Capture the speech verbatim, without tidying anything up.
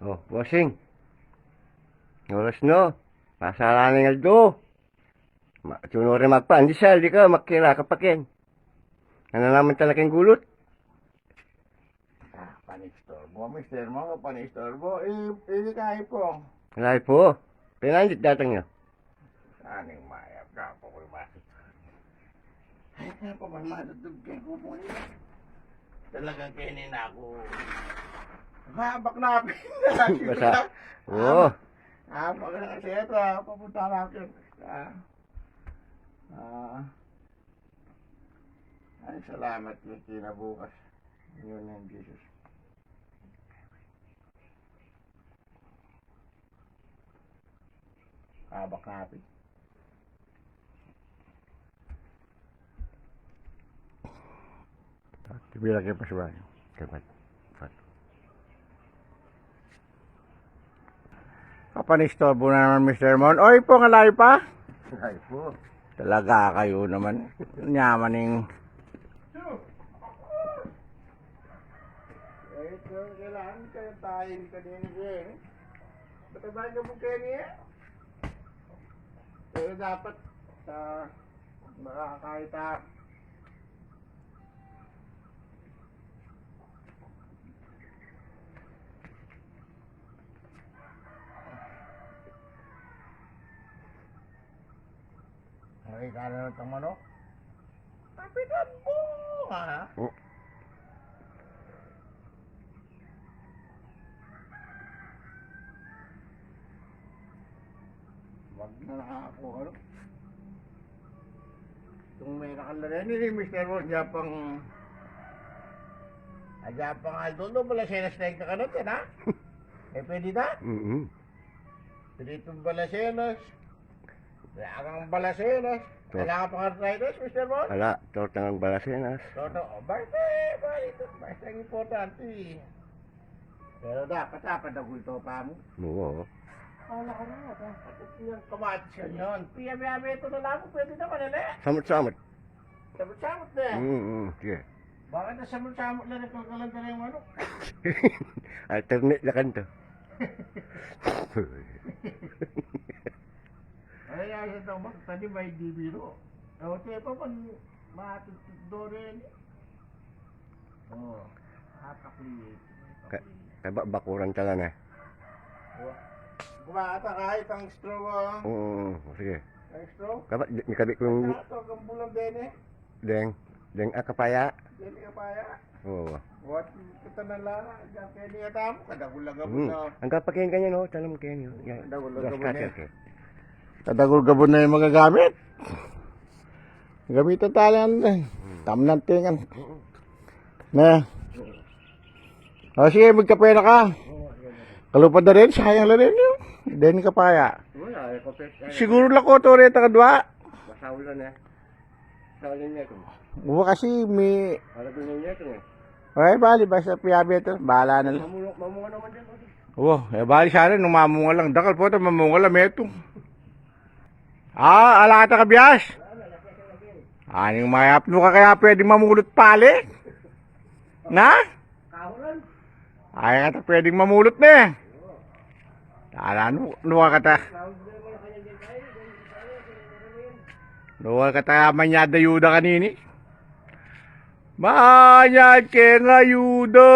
Oh, bossing. Oras no. Pasala ning aldo. Ma-, tunu rin magpandesal, di ka makira ka pa ken. Ano naman talagang gulut? Ah, panistorbo, mister mo, panistorbo. Eh, eh, di kayo po. Wala po. Pinansit datang nyo. Aning mayap ka po, kuy bakit? Ay, kaya pa man matutug kay ko po. Talagang kinin ako. Habak na ako. Basta, oo. Habak na kasi ito, ah, papunta na ako. Ah. Ah. Ay, salamat kay kinabukas. Yun yung Jesus. Habak na ito. Tibila kay pasuan. Kapat. Kapat. Kapanistorbo na naman, mister Mon. Oy po, ngalayo pa? Ngalayo po. Talaga kayo naman. Nyaman ning Eh, ito, kailangan kayo tayo kanina, eh. Ba't ba yung bukeni, eh? Pero dapat, ah, makakakita. Ay, kala ng manok. Kapitan mo, ha? Oh. Wag na nga ako, ano? Itong may nakalarin ni mister Ron, Japang, ah, Japang Aldo, no, pala siya na-strike na kanat yan, ha? Eh, pwede na? Mm-mm. Pwede itong balasenas. Kaya kang balasenas. Tor- Kailangan pang arthritis, mister Ron? Ala, tortang balasenas. Tortang, oh, basta, basta, ito, basta ang importante. Pero dapat, dapat na gulto pa mo. Oo. Wala ka na, ha? At yung kamatis ka yun. Piya-piya, ito na lang, pwede na manali. Samot-samot. Samot-samot na. Mm, mm, sige. Bakit na samot-samot na rin kung kalanda na yung manok? Alternate na kanto. Ay, ay, sa tawag, tadi may di biro. Ewan ko pa man, matutudore yan. Oh, atak ni Ka-, kaya ba, bakuran ka lang eh. Kumata kahit ang straw, ah. Oo, oo, sige. Ang straw? Kaba, di, may kabi kong Ito, ang bulang bene. Deng, deng, ah, kapaya. Dene kapaya. Oo. What, kita na lang, diyan kayo niya tamo, kadagulaga mo Hmm. na. Ang kapakain kanya, no? Tanam kayo, no? Yan. Kadagulaga mo Grass na. Cutter, eh. Kadagulaga mo na yung magagamit. Gamitan tayo yan, eh. Hmm. Tamnan tingan. Hmm. Ne. O, sige, magkape na ka. Kalupad na rin, sayang na rin yun. Deni kapaya. Wala, eh, kape, eh. Siguro lako to rin, takadwa. Basta ulan, eh. Sa ulan niya ito. Uwa kasi may Wala ko niya ito, eh. Ay, bali, basta piyabi ito. Bahala na lang. Mamunga, mamunga naman din, oh. Uwa, eh, bali sana, nung mamunga lang. Dakal po ito, mamunga lang, meto. Ah, ala ka ta kabias. Aning mayap, nu ka kaya pwedeng mamulot pali? Na? Ay, kata pwedeng mamulot na eh. Ala, nu, nu ka kata. Nu ka kata, manyad na yuda kanini. Manyad ke nga yuda.